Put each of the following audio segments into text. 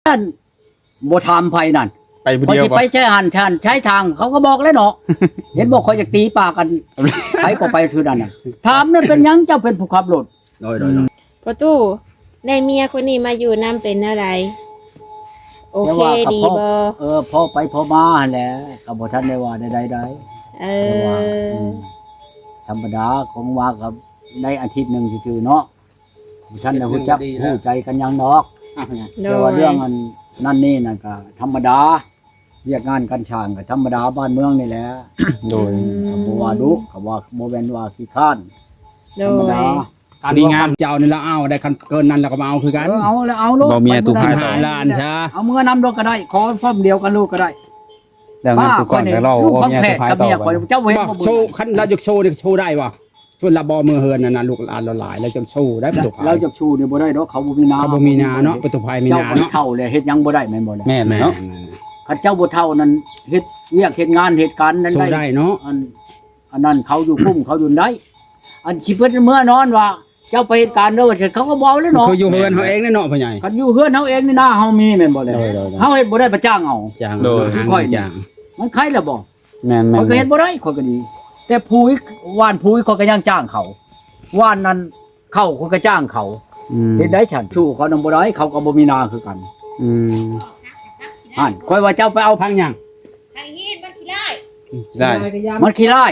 ອັນ ບໍ່ຖາມໃຜນັ້ນ ໄປຜູ້ດຽວ ຂ້ອຍຊິໄປໃຊ້ຫັ້ນ ທ່ານໃຊ້ທາງ ເຂົາກໍບອກແລ້ວເນາະ ເຫັນບໍ່ ຂ້ອຍຢາກຕີປາກັນ ໃຜກໍໄປຄືນັ້ນນະ ຖາມນັ້ນເປັນຫຍັງ ເຈົ້າເປັນຜູ້ຂັບລົດ ໂດຍ ໂດຍ ໂດຍ ອືມ ພໍ່ຕູ້ ໄດ້ເມຍຄົນນີ້ມາຢູ່ນຳເປັນແນວໃດ? ໂອເຄດີບໍ່? ເອີ ພໍໄປພໍມາຫັ້ນແຫຼະ ກໍບໍ່ທັນໄດ້ວ່າໃດໆ ເອີ ແຕ່ວ່າ ອືມ ທຳມະດາ ຄົງວ່າກໍໄດ້ອາທິດໜຶ່ງຊື່ໆເນາະ ບໍ່ທັນໄດ້ຮູ້ຈັກຮູ້ໃຈກັນຫຍັງດອກ ໂດຍ ແຕ່ວ່າເລື່ອງອັນນັ້ນນີ້ນັ້ນກໍທຳມະດາ ວຽກງານການຊ່າງກໍທຳມະດາບ້ານເມືອງນີ້ແຫຼະ ໂດຍ ອືມ ກໍບໍ່ວ່າດຸ ກໍວ່າບໍ່ແມ່ນວ່າຂີ້ຄ້ານ ໂດຍ ທຳມະດາ ການດີງາມເຈົ້ານີ້ລະເອົາໄດ້ ຄັນເກີນນັ້ນລະກໍມາເອົາຄືກັນ ເອີ ເອົາລະເອົາໂລດ ບໍ່ມີຕູ້ຂາຍຕໍ່ ເອົາເມືອນຳໂລດກໍໄດ້ ຂໍພ້ອມດຽວກັນໂລດກໍໄດ້ ແລ້ວງາມຕູ້ກ່ອນກໍລາວ ລູກພັກແພດກໍເມຍຂ້ອຍ ເຈົ້າບໍ່ເຫັນບໍ່ ໂຊ ຄັນລາວຢາກໂຊນີ້ໂຊໄດ້ບໍ່? ສ່ວນລາວບໍ່ເມືອເຮືອນນັ້ນນະ ລູກຫຼານລາວຫຼາຍ ລາວຈະສູ້ໄດ້ປະຕູພາຍ ລາວຈະສູ້ນີ້ບໍ່ໄດ້ດອກ ເຂົາບໍ່ມີນາ ເຂົາບໍ່ມີນາເນາະ ປະຕູພາຍມີນາເນາະ ເຈົ້າບໍ່ໄດ້ເຖົ້າແລ້ວເຮັດຫຍັງບໍ່ໄດ້ແມ່ນບໍ່ລະ ແມ່ນເນາະ ຄັນເຈົ້າບໍ່ເຖົ້ານັ້ນເຮັດວຽກເຮັດງານເຮັດການນັ້ນໄດ້ ໄດ້ເນາະ ອັນ ອັນນັ້ນເຂົາຢູ່ຄຸ້ມເຂົາຢູ່ໄດ້ ອັນຊິເພິ່ນເມືອນອນວ່າ ເຈົ້າໄປເຮັດການເດີວ່າຊັ້ນ ເຂົາກໍບໍ່ເອົາແລ້ວເນາະ ຄືຢູ່ເຮືອນເຮົາເອງແຫຼະເນາະພໍ່ໃຫຍ່ ຄັນຢູ່ເຮົາເອງນີ້ນາເຮົາມີແມ່ນບໍ່ລະ ໂດຍໆ ເຮົາເຮັດບໍ່ໄດ້ໄປຈ້າງເອົາ ຈ້າງ ໂດຍ ຄືຂ້ອຍນີ້ ມັນໄຄລະບໍ່? ແມ່ນໆ ຂ້ອຍກໍເຮັດບໍ່ໄດ້ ຂ້ອຍກໍດີ ແຕ່ຜູຍ ຫວ່ານຜູຍ ຂ້ອຍກໍຍັງຈ້າງເຂົາ ຫວ່ານນັ້ນເຂົ້າ ຂ້ອຍກໍຈ້າງເຂົາ ອືມ ເຮັດໄດ້ຊັ້ນ ສູ້ເຂົານຳບໍ່ໄດ້ ເຂົາກໍບໍ່ມີນາຄືກັນ ອືມ ຫັ້ນ ຂ້ອຍວ່າເຈົ້າໄປເອົາພັກຫຍັງ? ໄຜຮີດມັນຂີ້ລ້າຍ ໄດ້ ມັນຂີ້ລ້າຍ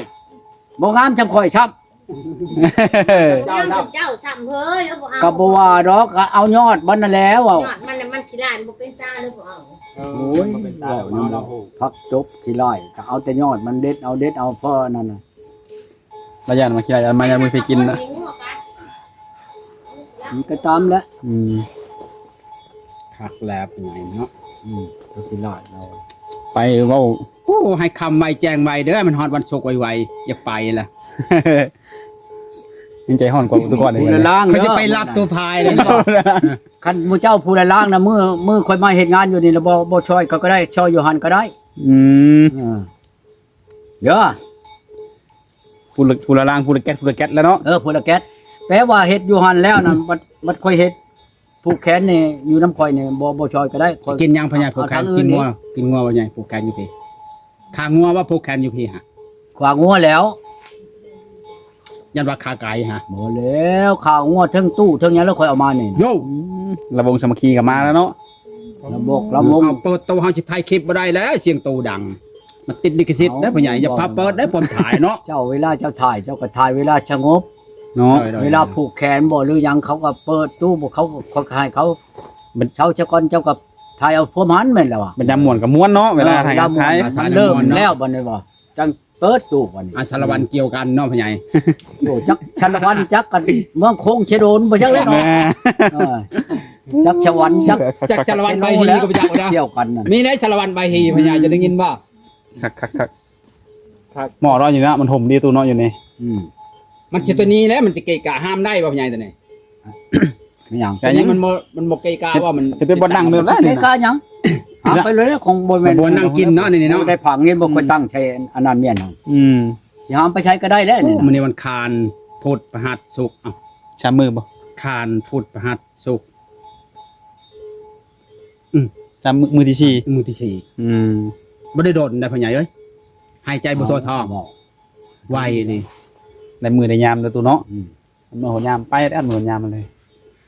ບໍ່ງາມສ່ຳຂ້ອຍຊ້ຳ ງາມສ່ຳເຈົ້າຊ້ຳເຮີ້ຍ ແລ້ວບໍ່ເອົາ ກໍບໍ່ວ່າດອກ ກໍເອົາຍອດມັນນັ້ນແຫຼະ ຍອດມັນນະ ມັນຂີ້ລ້າຍ ມັນບໍ່ເປັນຕາ ເລີຍບໍ່ເອົາ ໂອ້ຍ ເວົ້ານຳ ຜັກຈົບຂີ້ລ້າຍ ກໍເອົາແຕ່ຍອດມັນ ເດັດເອົາ ເດັດເອົາ ພໍອັນນັ້ນນະ ລະຢ້ານມັນຂີ້ລ້າຍ ມາຢ້ານມື້ໄປກິນນະ ມັນກໍຕາມແຫຼະ ອືມ ຄັກແລ້ວເປັນຫຍັງເນາະ ອືມ ກໍຊິລາດເນາະ ໄປເວົ້າ ໂອ້ ໃຫ້ຄຳໄວແຈ້ງໄວເດີ ມັນຮອດວັນສຸກໄວໆ ຢາກໄປລະ ຍັງໃຈຮ້ອນກວ່າທຸກຄົນເລີຍ ຜູ້ລະລ່າງເດີ ຂ້ອຍຈະໄປລັກຕູ້ພາຍເລີຍ ຄັນໝູ່ເຈົ້າຜູ້ລະລ່າງນະ ມື້ ມື້ຂ້ອຍມາເຮັດງານຢູ່ນີ້ລະ ບໍ່ ບໍ່ຊ່ອຍ ຂ້ອຍກໍໄດ້ ຊ່ອຍຢູ່ຫັ້ນກໍໄດ້ ອືມ ເອີ ເດີ ຜູ້ລະ ຜູ້ລະລ່າງ ຜູ້ລະແກັດ ຜູ້ລະແກັດແລ້ວເນາະ ເອີ ຜູ້ລະແກັດ ແປວ່າເຮັດຢູ່ຫັ້ນແລ້ວນະ ບັດ ບັດຂ້ອຍເຮັດ ຜູກແຂນນີ້ຢູ່ນຳຂ້ອຍນີ້ ບໍ່ ບໍ່ຊ່ອຍກໍໄດ້ ຊິກິນຫຍັງພໍ່ໃຫຍ່ ຜູກແຂນ ກິນງົວ ກິນງົວພໍ່ໃຫຍ່ ຜູກແຂນຢູ່ພີ້ ຂ້າງົວວ່າຜູກແຂນຢູ່ພີ້ຫະ ຂ້າງົວແລ້ວ ຢ້ານວ່າຂ້າໄກ່ຫະ ບໍ່ແລ້ວ ຂ້າງົວເທິງຕູ້ເທິງຫຍັງແລ້ວ ຂ້ອຍເອົາມານີ້ ໂຍ ອືມ ລະວົງສາມັກຄີກໍມາແລ້ວເນາະ ລະບົກລະວົງ ເອົາເປີດໂຕ ເຮົາຊິຖ່າຍຄລິບບໍ່ໄດ້ແລ້ວ ສຽງໂຕດັງ ມັນຕິດລິຂະສິດເດ້ພໍ່ໃຫຍ່ ຢ່າພາເປີດໄດ້ ພວມຖ່າຍເນາະ ເຈົ້າເວລາເຈົ້າຖ່າຍ ເຈົ້າກໍຖ່າຍເວລາສະຫງົບເນາະ ໂດຍໆ ເວລາຜູກແຂນບໍ່ ຫຼືຫຍັງ ເຂົາກໍເປີດຕູ້ ເຂົາ ເຂົາກໍໃຫ້ເຂົາ ມັນເຊົາຊະກ່ອນ ເຈົ້າກໍຖ່າຍເອົາພວມຫັ້ນແມ່ນແລ້ວ ບັດຍາມມ່ວນກໍມ່ວນເນາະ ເວລາ ເອີ ຖ່າຍ ເວລາມ່ວນ ຖ່າຍ ມັນເລີ່ມແລ້ວບັດນີ້ບໍ່ ຈັ່ງເປີດຕູ້ບັດນີ້ ອາ ສາລະວັນກ່ຽວກັນເນາະພໍ່ໃຫຍ່ ໂອ້ ຈັກສາລະວັນ ຈັກກັນເມືອງຄົງເຊໂດນບໍ່ຈັກແລ້ວເນາະ ເອີ ຈັກສາລະວັນ ຈັກ ຈັກສາລະວັນໃບຮີກໍບໍ່ຈັກນະ ກ່ຽວກັນນັ້ນ ມີໃດສາລະວັນໃບຮີພໍ່ໃຫຍ່ ຈະໄດ້ຍິນບໍ່? ຄັກໆໆ ເໝາະເນາະຢູ່ນະ ມັນຮົ່ມດີຕູ້ເນາະຢູ່ນີ້ ອືມ ມັນຊິຕົວນີ້ແຫຼະ ມັນຊິເກະກະ ຫ້າມໄດ້ບໍ່ພໍ່ໃຫຍ່ຕົວນີ້? ແມ່ນຫຍັງ? ຕົວນີ້ມັນບໍ່ ມັນບໍ່ເກະກະວ່າມັນ ເຮັດເປັນບ່ອນນັ່ງເດີແຫຼະ ເກະກະຫຍັງ? ຫາມໄປເລີຍ ຂອງບໍ່ແມ່ນ ບ່ອນນັ່ງກິນເນາະ ນີ້ເນາະ ໄດ້ຜັງເຫັນບໍ່? ອືມ ຂ້ອຍຕັ້ງໃສ່ອັນນັ້ນແມ່ນຫຍັງ? ອືມ ຊິຫາມໄປໃສກໍໄດ້ແຫຼະ ໂອ້ ນີ້ນະ ມື້ນີ້ວັນຄານ ພຸດ ພະຫັດ ສຸກ ເອົ້າ ສາມມື້ບໍ່? ຄານ ພຸດ ພະຫັດ ສຸກ ອືມ ຈຳມື້ ມື້ທີສີ່ ມື້ທີສີ່ ອືມ ບໍ່ໄດ້ດົນໄດ໋ພໍ່ໃຫຍ່ເອີຍ ຫາຍໃຈບໍ່ທົ່ວທ້ອງ ເວົ້າ ໄວນີ້ ໄດ້ມື້ໄດ້ຍາມແລ້ວຕູ້ເນາະ ອືມ ເມື່ອຫົວຍາມໄປ ອັນມື້ຍາມມັນເລີຍ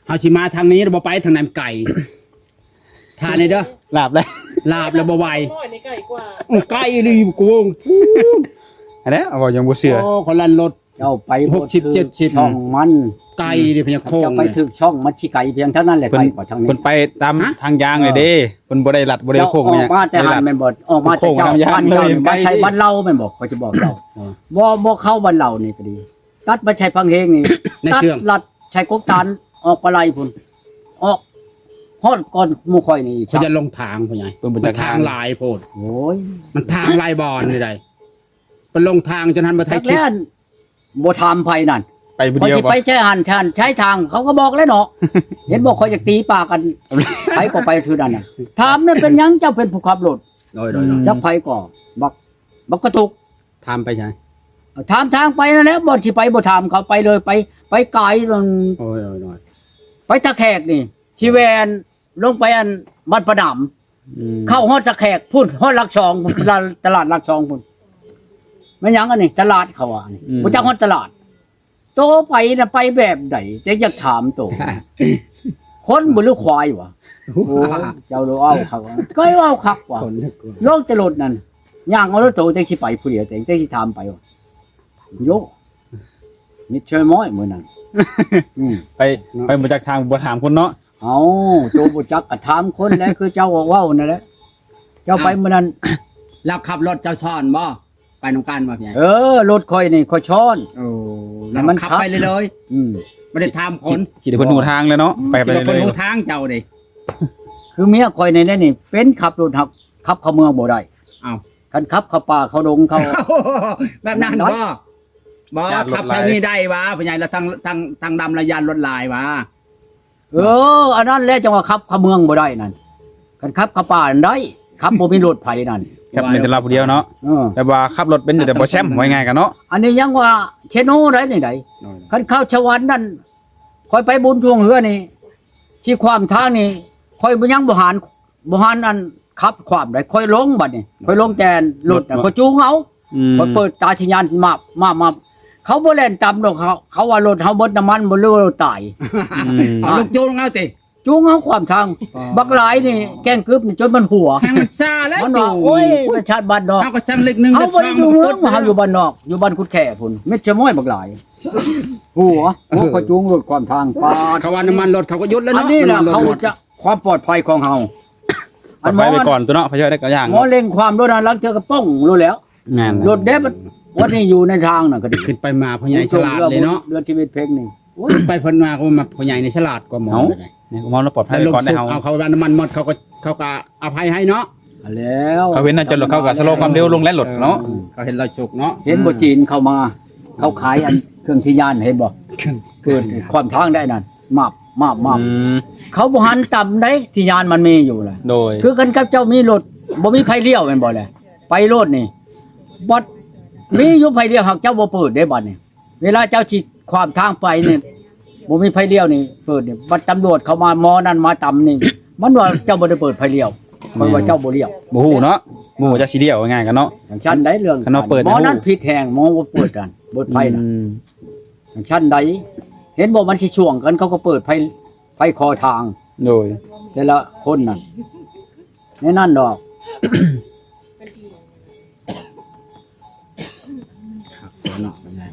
ເຮົາຊິມາທາງນີ້ ບໍ່ໄປທາງນັ້ນ ໄກ ທ່ານີ້ເດີ ລາບແລ້ວ ລາບແລ້ວບໍ່ໄຫວ ນ້ອຍນີ້ໄກກວ່າ ອືມ ໄກອີ່ຫຼີ ກວງ ອັນນັ້ນເວົ້າຍັງບໍ່ເຊື່ອ ໂອ້ ເຂົາລັນລົດ ເຈົ້າໄປບໍ່ຖືກ ຫົກສິບ ເຈັດສິບ ຊ່ອງມັນ ໄກເດ້ພະຍາໂຄງ ເຈົ້າໄປຖືກຊ່ອງມັນຊິໄກພຽງເທົ່ານັ້ນແຫຼະ ໄກກວ່າທາງນີ້ ເພິ່ນໄປຕາມທາງຢາງເລີຍເດ້ ເອີ ເພິ່ນບໍ່ໄດ້ລັດບໍ່ໄດ້ໂຄ້ງຫຍັງ ເຈົ້າອອກມາແຕ່ຫັ້ນແມ່ນບໍ່? ອອກມາແຕ່ເຈົ້າ ບ້ານເຈົ້ານີ້ໄປໃສ່ບ້ານລາວແມ່ນບໍ່? ຂ້ອຍຈະບອກເຈົ້າ ເອີ ບໍ່ ບໍ່ເຂົ້າບ້ານລາວນີ້ກໍດີ ຕັດໄປໃສ່ພັງເຮງນີ້ ໃນເຊື່ອງ ຕັດລັດໃສ່ກົກຕານ ອອກປາໄລພຸ້ນ ອອກຮອດກ່ອນໝູ່ຂ້ອຍນີ້ ເຂົາຈະລົງທາງພໍ່ໃຫຍ່ ເພິ່ນບໍ່ຈັກທາງ ທາງຫຼາຍໂພດ ໂອ້ຍ ມັນທາງຫຼາຍບ່ອນນີ້ໃດ ໄປລົງທາງຈົນຫັ້ນບໍ່ໄດ້ຄິດ ບໍ່ຖາມໃຜນັ້ນ ໄປຜູ້ດຽວ ຂ້ອຍຊິໄປໃສ່ຫັ້ນ ທ່ານໃຊ້ທາງ ເຂົາກໍບອກແລ້ວເນາະ ເຫັນບໍ່ ຂ້ອຍຢາກຕີປາກັນ ໃຜກໍໄປຄືນັ້ນນະ ຖາມນັ້ນເປັນຫຍັງ ເຈົ້າເປັນຜູ້ຂັບລົດ ໂດຍໆໆ ຈັກໃຜກໍ ບັກ ບັກກະຕຸກ ຖາມໄປໃສ? ຖາມທາງໄປນັ້ນແຫຼະ ບໍ່ຊິໄປບໍ່ຖາມເຂົາ ໄປເລີຍ ໄປ ໄປກາຍ ໂອ້ຍໆໆ ໄປທ່າແຂກນີ້ ຊິແວ່ນ ລົງໄປອັນວັດປະໜາມ ອືມ ເຂົ້າຮອດຕະແຄກພຸ້ນ ຮອດຫຼັກສອງ ຕະຫຼາດ ຕະຫຼາດຫຼັກສອງພຸ້ນ. ແມ່ນຫຍັງອັນນີ້? ຕະຫຼາດເຂົາວ່ານີ້ ອືມ ບໍ່ຈັກຮອດຕະຫຼາດ. ໂຕໄປນະໄປແບບໃດ? ແຕ່ຢາກຖາມໂຕ ຄົນບໍ່ ຫຼື ຄວາຍວະ? ໂອ້ຍ ເຈົ້າລາວເອົາຄັກວະ ກໍເອົາຄັກວະ. ລົງແຕ່ລົດນັ້ນ ຍ່າງເອົາໂລດໂຕ ແຕ່ຊິໄປຜູ້ດຽວ ແຕ່ ແຕ່ຊິຖາມໄປວະ. ໂຢ ມິດເຊີມອຍມື້ນັ້ນ ອືມ ໄປ ໄປບໍ່ຈັກທາງ ບໍ່ຖາມຄົນເນາະ. ເອົ້າ ໂຕບໍ່ຈັກກໍຖາມຄົນແຫຼະ ຄືເຈົ້າເວົ້ານັ້ນແຫຼະ. ເຈົ້າໄປ ເອົ້າ ມື້ນັ້ນ ລາວຂັບລົດເຈົ້າຊ້ອນບໍ່? ໄປນຳກັນບໍ່ ພີ່ໃຫຍ່? ເອີ ລົດຂ້ອຍນີ້ຂ້ອຍຊ້ອນ. ໂອ້ ແລ້ວມັນຂັບໄປເລີຍໆ. ອືມ ບໍ່ໄດ້ຖາມຄົນ ຂີ່ ຂີ່ແຕ່ເພິ່ນຮູ້ທາງແລ້ວເນາະ ໄປ ໄປເລີຍ ເພິ່ນຮູ້ທາງເຈົ້າເດ້. ຄືເມຍຂ້ອຍນີ້ແຫຼະນີ້ ເປັນຂັບລົດ ຂັບ ຂັບເຂົ້າເມືອງບໍ່ໄດ້. ເອົ້າ ຄັນຂັບເຂົ້າປ່າເຂົ້າດົງເຂົ້າ ແບບນັ້ນບໍ່? ບໍ່ ຢ້ານລົດຫຼາຍ ຂັບທາງນີ້ໄດ້ຫວາ ພໍ່ໃຫຍ່? ລະທາງ ທາງ ທາງດຳລະຢ້ານລົດຫຼາຍຫວາ? ເອີ ອັນນັ້ນແຫຼະ ຈັ່ງວ່າຂັບເຂົ້າເມືອງບໍ່ໄດ້ນັ້ນ. ຄັນຂັບເຂົ້າປ່ານັ້ນໄດ້ ຂັບບໍ່ມີລົດໃຜນັ້ນ ຂັບມີແຕ່ລາວຜູ້ດຽວເນາະ. ເອີ ແບບວ່າຂັບລົດເປັນຢູ່ແຕ່ບໍ່ແຊມ ເວົ້າງ່າຍໆກັນເນາະ. ອັນນີ້ຍັງວ່າເຊໂນໄດ໋ນີ້ໄດ໋. ໂອ້ຍ ຄັນເຂົ້າສະຫວັນນັ້ນ ຂ້ອຍໄປບຸນຊ່ວງເຮືອນີ້ ທີ່ຂວາມທາງນີ້ ຂ້ອຍບໍ່ ຍັງບໍ່ຫັນ ບໍ່ຫັນອັນຂັບຂວາມໃດ ຂ້ອຍລົງບັດນີ້ ຂ້ອຍລົງແຕ່ລົດ ລົດ ຂ້ອຍຈູງເອົາ. ອືມ ຂ້ອຍເປີດຕາທີ່ຍານມາບ ມາບ ມາບ ເຂົາບໍ່ແລ່ນຕາມດອກ ເຂົາ ເຂົາວ່າລົດເຮົາເບິດນ້ຳມັນບໍ່ ຫຼືວ່າລົດຕາຍ. ອືມ ເອົາລົງຈູງເອົາຕິ ຈູງເອົາຂວາມທາງ. ອໍ ບັກຫຼາຍນີ້ແກ້ງກຶບນີ້ຈົນມັນຫົວ ແຮງມັນຊາແລ້ວ ມັນວ່າ ໂອ້ຍ ປະຊາດບ້ານນອກ ເຮົາກໍສັ່ງເລັກໜຶ່ງ ເຮົາບໍ່ໄດ້ຢູ່ເມືອງ ເຮົາຢູ່ບ້ານນອກ ຢູ່ບ້ານກຸດແຂພຸ້ນ ມິດຊະມ້ອຍບັກຫຼາຍ ຫົວ ຫົວ ຂ້ອຍຈູງລົດຂວາມທາງ ປາດ ເຂົາວ່ານ້ຳມັນລົດເຂົາກໍຢຸດແລ້ວເນາະ. ອັນນີ້ລະ ນ້ຳມັນລົດ ເຂົາຈະ ຄວາມປອດໄພຂອງເຮົາ ປອດໄພໄວ້ກ່ອນຕົວເນາະ ເຂົາເຈົ້າໄດ້ກະຢ່າງ ໝໍເລັ່ງຄວາມໂດດນັ້ນ ລາງເທື່ອກໍປ້ອງໂລດແລ້ວ. ແມ່ນ ລົດເດ້ ວັນນີ້ຢູ່ໃນທາງນັ້ນກໍດີ ຂຶ້ນໄປມາພໍ່ໃຫຍ່ສະຫຼາດເລີຍເນາະ ເດືອນຊີວິດເພັງນີ້. ໂອ້ຍ ໄປເພິ່ນມາກໍມາພໍ່ໃຫຍ່ນີ້ສະຫຼາດກວ່າໝໍ. ເອົ້າ ແມ່ນ ໝໍລະປອດໄພໄວ້ກ່ອນເດ້ເຮົາ ເຂົາວ່ານ້ຳມັນໝົດ ເຂົາກໍ ເຂົາກໍອະໄພໃຫ້ເນາະ. ແລ້ວ ເຂົາເຫັນນັ້ນຈະລົດ ເຂົາກໍສະໂລຄວາມເລັວລົງແລ້ວລົດເນາະ. ເອີ ເຂົາເຫັນລາວສຸກເນາະ ເຫັນບໍ່ ອືມ ຈີນເຂົ້າມາ ເຂົາຂາຍອັນເຄື່ອງທີ່ຍານ ເຫັນບໍ່ ເປີດຂວາມທາງໄດ້ນັ້ນ ມາບ ມາບ ມາບ ອືມ ເຂົາບໍ່ຫັນຕຳໃດ ທີ່ຍານມັນມີຢູ່ລະ ໂດຍ ຄືກັນກັບເຈົ້າມີລົດ ບໍ່ມີໄຟລ້ຽວແມ່ນບໍ່ແລະ ໄປໂລດນີ້ ບັດມີຢູ່ໄຟລ້ຽວ ຫາກເຈົ້າບໍ່ເປີດເດ້ບັດນີ້ ເວລາເຈົ້າຊິຂວາມທາງໄປນີ້ ບໍ່ມີໄຟລ້ຽວນີ້ ເປີດນີ້ ບັດຕຳຫຼວດເຂົາມາ ໝໍນັ້ນມາຕຳນີ້ ມັນວ່າເຈົ້າບໍ່ໄດ້ເປີດໄຟລ້ຽວ ເພາະວ່າເຈົ້າບໍ່ລ້ຽວ ບໍ່ຮູ້ເນາະ ບໍ່ຮູ້ຈັກຊິລ້ຽວ ເວົ້າງ່າຍກັນເນາະ. ຈັ່ງຊັ້ນໄດ໋ ເລື່ອງ ຄັນວ່າເປີດ ໝໍນັ້ນຜິດແຮງ ໝໍບໍ່ເປີດນັ້ນ ເປີດໄຟນັ້ນ ອືມ ຈັ່ງຊັ້ນໃດ ເຫັນບໍ່ ມັນຊິຊ່ວງກັນ ເຂົາກໍເປີດໄຟ ໄຟຂໍທາງ ໂດຍ ແຕ່ລະຄົນນັ້ນ ໃນນັ້ນດອກ ຄັກຕົວເນາະ ເປັນໄງ?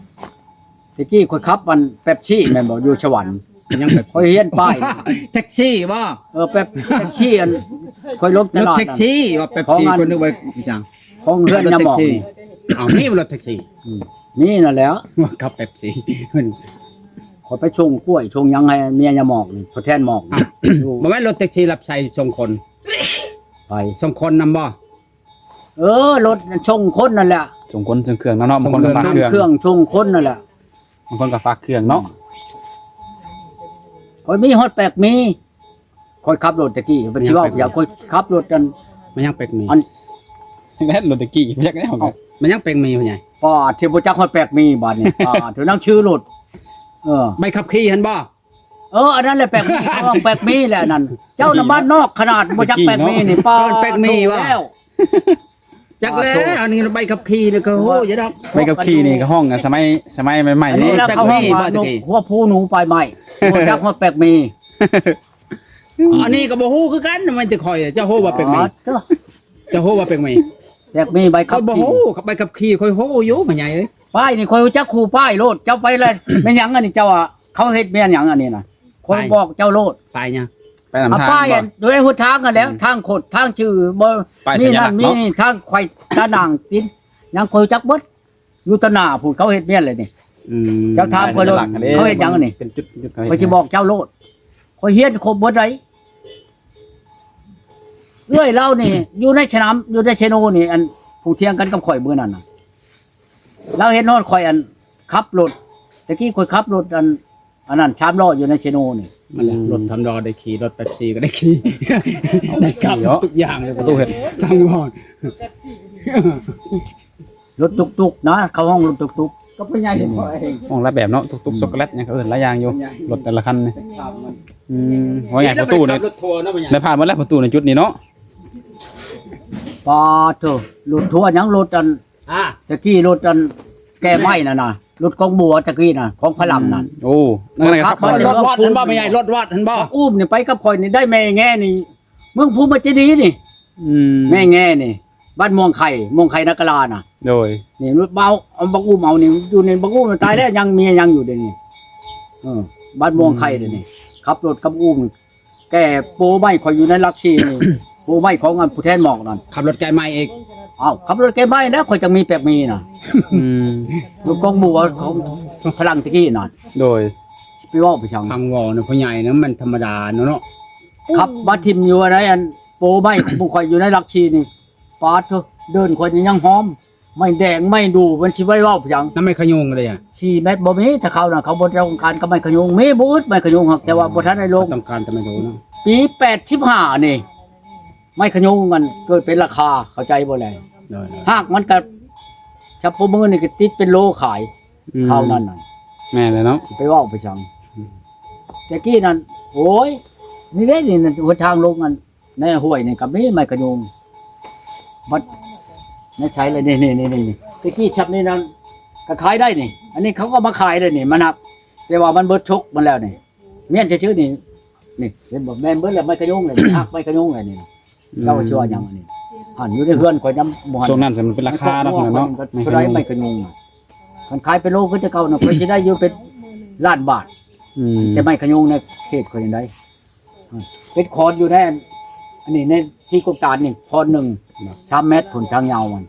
ແຕ່ກີ້ຂ້ອຍຂັບອັນເປັບຊີແມ່ນບໍ່ ຢູ່ສະຫວັນ ຍັງແບບ ຂ້ອຍຮຽນປ້າຍ ແທັກຊີບໍ່? ເອີ ເປັບ ແທັກຊີ ອັນຂ້ອຍລົງຕະຫຼາດ ລົດແທັກຊີວ່າເປັບຊີ ຂ້ອຍນຶກວ່າອີຫຍັງ ຂອງເຮືອນຍາໝອກນີ້. ເອົ້າ ມີບໍ່ລົດແທັກຊີ? ອືມ ມີນັ້ນແຫຼະ ວ່າຂັບເປັບຊີ ຂ້ອຍໄປສົ່ງກ້ວຍສົ່ງຫຍັງໃຫ້ເມຍຍາໝອກນີ້ ທົດແທນໝອກນີ້. ບໍ່ແມ່ນລົດແທັກຊີຮັບໃຊ້ສົ່ງຄົນ ໄປ ສົ່ງຄົນນຳບໍ່? ເອີ ລົດສົ່ງຄົນນັ້ນແຫຼະ ສົ່ງຄົນສົ່ງເຄື່ອງເນາະ ບາງຄົນກໍຝາກເຄື່ອງ ສົ່ງເຄື່ອງສົ່ງຄົນນັ້ນແຫຼະ ບາງຄົນກໍຝາກເຄື່ອງເນາະ. ຂ້ອຍມີຮອດແປັກໝີ່ ຂ້ອຍຂັບລົດແຕ່ກີ້ ເພິ່ນຊິເວົ້າ ຢາກຂ້ອຍຂັບລົດອັນ ມັນຍັງແປັກໝີ່ ອັນ ແມ່ນລົດແຕ່ກີ້ ບໍ່ຈັກແນວ ມັນຍັງແປັກໝີ່ ພໍ່ໃຫຍ່ ປ້າ ທີ່ບໍ່ຈັກຮອດແປັກໝີ່ບາດນີ້ ປ້າ ເຖິງນັງຊື່ລົດ ເອີ ໃບຂັບຂີ່ຫັ້ນບໍ່? ເອີ ອັນນັ້ນແຫຼະແປັກໝີ່ ເຂົາເວົ້າແປັກໝີ່ແຫຼະອັນນັ້ນ ເຈົ້ານະບ້ານນອກຂະໜາດບໍ່ຈັກແປັກໝີ່ນີ້ ປ້າ ແປັກໝີ່ວ່າ ແລ້ວ ຈັກແລ້ວ ອັນນີ້ໃບຂັບຂີ່ນີ້ກໍຮູ້ຢູ່ດອກ ໃບຂັບຂີ່ນີ້ກໍຮ້ອງສະໄໝ ສະໄໝໃໝ່ໆ ອັນນີ້ລະເຂົາຮ້ອງວ່ານົກຫົວພູໜູປາຍໄມ້ ບໍ່ຈັກຮອດແປັກໝີ່. ອັນນີ້ກໍບໍ່ຮູ້ຄືກັນ ມັນແຕ່ຂ້ອຍ ເຈົ້າຮູ້ວ່າແປັກໝີ່ ເຈົ້າຮູ້ວ່າແປັກໝີ່ ແປັກໝີ່ໃບຂັບຂີ່ ຂ້ອຍບໍ່ຮູ້ ໃບຂັບຂີ່ຂ້ອຍຮູ້ຢູ່ ພໍ່ໃຫຍ່ເອີຍ. ປ້າຍນີ້ຂ້ອຍຮູ້ຈັກຄູ່ປ້າຍໂລດ ເຈົ້າໄປແລ້ວ ແມ່ນຫຍັງອັນນີ້ ເຈົ້າວ່າເຂົາເຮັດແມ່ນຫຍັງອັນນີ້ນະ ຂ້ອຍບອກເຈົ້າໂລດ ປ້າຍຫຍັງ? ໄປນຳທາງ ປ້າຍອັນ ໂດຍຫົນທາງຫັ້ນແຫຼະ ທາງຄົດທາງຊື່ບໍ່ມີນັ້ນມີນີ້ ທາງໄຂວ່ຕາໜ່າງຕິນຫຍັງ ຂ້ອຍຮູ້ຈັກເບິດ ຢູ່ຕໍ່ໜ້າພຸ້ນ ເຂົາເຮັດແມ່ນແລ້ວນີ້. ອືມ ເຈົ້າຖາມຂ້ອຍໂລດ ເຂົາເຮັດຫຍັງອັນນີ້ ເປັນຈຸດໆ ຂ້ອຍຊິບອກເຈົ້າໂລດ ຂ້ອຍຮຽນຄົບເບິດໃດ. ເອື້ອຍລາວນີ້ຢູ່ໃນສະໜາມ ຢູ່ໃນເຊໂນນີ້ ອັນຜູ້ຖຽງກັນກັບຂ້ອຍມື້ນັ້ນນະ ລາວເຫັນຮອດຂ້ອຍອັນຂັບລົດ ແຕ່ກີ້ຂ້ອຍຂັບລົດອັນ ອັນນັ້ນສາມລໍ້ຢູ່ໃນເຊໂນນີ້ ນັ້ນແຫຼະ ອືມ ລົດສາມລໍ້ໄດ້ຂີ່ ລົດເປັບຊີກໍໄດ້ຂີ່ ໄດ້ຂັບ ເນາະ ທຸກຢ່າງເລີຍ ຕູ້ເຮັດ ຟັງບໍ່ ລົດຕຸກໆນະ ເຂົາຮ້ອງລົດຕຸກໆ ກໍເປັນຫຍັງ ຮ້ອງຫຼາຍແບບເນາະ ຕຸກໆ ອືມ ຊັອກໂກແລັດຫຍັງ ເຂົາເອີ້ນຫຼາຍຢ່າງຢູ່ ເປັນຫຍັງ ລົດແຕ່ລະຄັນນີ້ ເປັນຫຍັງ ອືມ ວ່າຫຍັງປະຕູນີ້ ລະບໍ່ໄດ້ຂັບລົດທົວເນາະ ບໍ່ຫຍັງ ໄດ້ຜ່ານໝົດແລ້ວປະຕູໃນຈຸດນີ້ເນາະ. ປາດໂທ້ ລົດທົວຫຍັງ ລົດອັນ ອ່າ ຕະກີ້ລົດອັນແກ່ໄມ້ນັ້ນນະ ລົດກອງບົວຕະກີ້ນະ ຂອງພະລັງນັ້ນ. ອືມ ໂອ້ ນັ້ນກໍຂັບມາ ລົດວັດຫັ້ນບໍ່ ແມ່ໃຫຍ່ ລົດວັດຫັ້ນບໍ່? ອູ້ມນີ້ໄປກັບຂ້ອຍນີ້ ໄດ້ແມ່ແງ່ນີ້ ເມືອງພູມາເຈດີນີ້. ອືມ ແມ່ແງ່ນີ້ ບ້ານມ່ວງໄຂ່ ມ່ວງໄຂ່ນາກະລານະ. ໂດຍ ນີ້ເອົາ ເອົາບັກອຸ້ມເອົານີ້ ຢູ່ໃນບັກອຸ້ມຕາຍແລ້ວ ຍັງເມຍຍັງຢູ່ເດນີ້. ເອີ ບ້ານມ່ວງໄຂ່ເດນີ້ ອືມ ຂັບລົດກັບອຸ້ມ ແກ່ໂປໄມ້ຂ້ອຍຢູ່ໃນຫຼັກສີ່ນີ້ ໂປໄມ້ຂອງອັນຜູ້ແທນໝອກນັ້ນ ຂັບລົດແກ່ໄມ້ອີກ. ເອົ້າ ຂັບລົດແກ່ໄມ້ແລ້ວ ຂ້ອຍຈັ່ງມີແປກມີນະ. ອືມ ລົດກອງບົວຂອງພະລັງຕະກີ້ນັ້ນ. ໂດຍ ຊິໄປເວົ້າໄປຫຍັງ ຟັງເວົ້ານະ ພໍ່ໃຫຍ່ນະ ມັນທຳມະດາເນາະ ເນາະ. ຂັບມາຖິ້ມຢູ່ໃນອັນໂປໄມ້ຂອງພວກຂ້ອຍຢູ່ໃນຫຼັກສີ່ນີ້ ປາດໂທ້ ເດີ່ນຂ້ອຍນີ້ຍັງຫອມ ໄມ້ແດງໄມ້ດູ່ ມັນຊິໄວ້ເວົ້າຫຍັງ. ນຳໄມ້ຂະຍຸງເດ້ ສີ່ແມັດບໍ່ມີ ແຕ່ເຂົານະ ເຂົາບໍ່ຕ້ອງການກັບໄມ້ຂະຍຸງ ມີບໍ່ອຶດໄມ້ຂະຍຸງ ແຕ່ວ່າບໍ່ທັນໄດ້ລົງ ຕ້ອງການແຕ່ໄມ້ດູ່ເນາະ. ປີແປດສິບຫ້ານີ້ ໄມ້ຂະຍຸງມັນເກີດເປັນລາຄາ ເຂົ້າໃຈບໍ່ແລ? ໂດຍໆ ຮາກມັນກໍ ຊຳປະມືນີ້ກໍຕິດເປັນໂລຂາຍ ອືມ ເທົ່ານັ້ນນະ. ແມ່ນແລ້ວເນາະ ຊິໄປເວົ້າໄປຫຍັງ. ອືມ ແຕ່ກີ້ນັ້ນ ໂອ້ຍ ນີ້ເດ້ ນີ້ ຫົນທາງລົງອັນ ໃນຫ້ວຍນີ້ກໍມີໄມ້ຂະຍຸງ ບັດໃນໃສລະ ນີ້ໆໆໆ ແຕ່ກີ້ຊຳນີ້ນັ້ນກໍຂາຍໄດ້ນີ້ ອັນນີ້ເຂົາກໍມາຂາຍໄດ້ນີ້ ມັນຮັບ ແຕ່ວ່າມັນເບິດຊົກມັນແລ້ວນີ້ ມ້ຽນຊື່ໆນີ້ ນີ້ເຫັນບໍ່ ແມ່ນເບິດແລ້ວ ໄມ້ຂະຍຸງນີ້ ຮາກໄມ້ຂະຍຸງນີ້. ອືມ ເຈົ້າຊິວ່າຫຍັງອັນນີ້ ຫັ້ນຢູ່ໃນເຮືອນຂ້ອຍນຳບໍ່ຫັ້ນ ຊ່ວງນັ້ນມັນເປັນລາຄາເນາະ ເນາະ ເທົ່າໃດໄມ້ຂະຍຸງ ຄັນຂາຍເປັນໂລຄືແຕ່ເກົ່ານະ ຂ້ອຍຊິໄດ້ຢູ່ເປັນລ້ານບາດ. ອືມ ແຕ່ໄມ້ຂະຍຸງໃນເຂດຂ້ອຍນີ້ໄດ ເປັນຂອນຢູ່ໃນອັນ ອັນນີ້ໃນທີ່ກົກຕານນີ້ ຂອນໜຶ່ງ ສາມແມັດພຸ້ນ ທາງຍາວມັນ.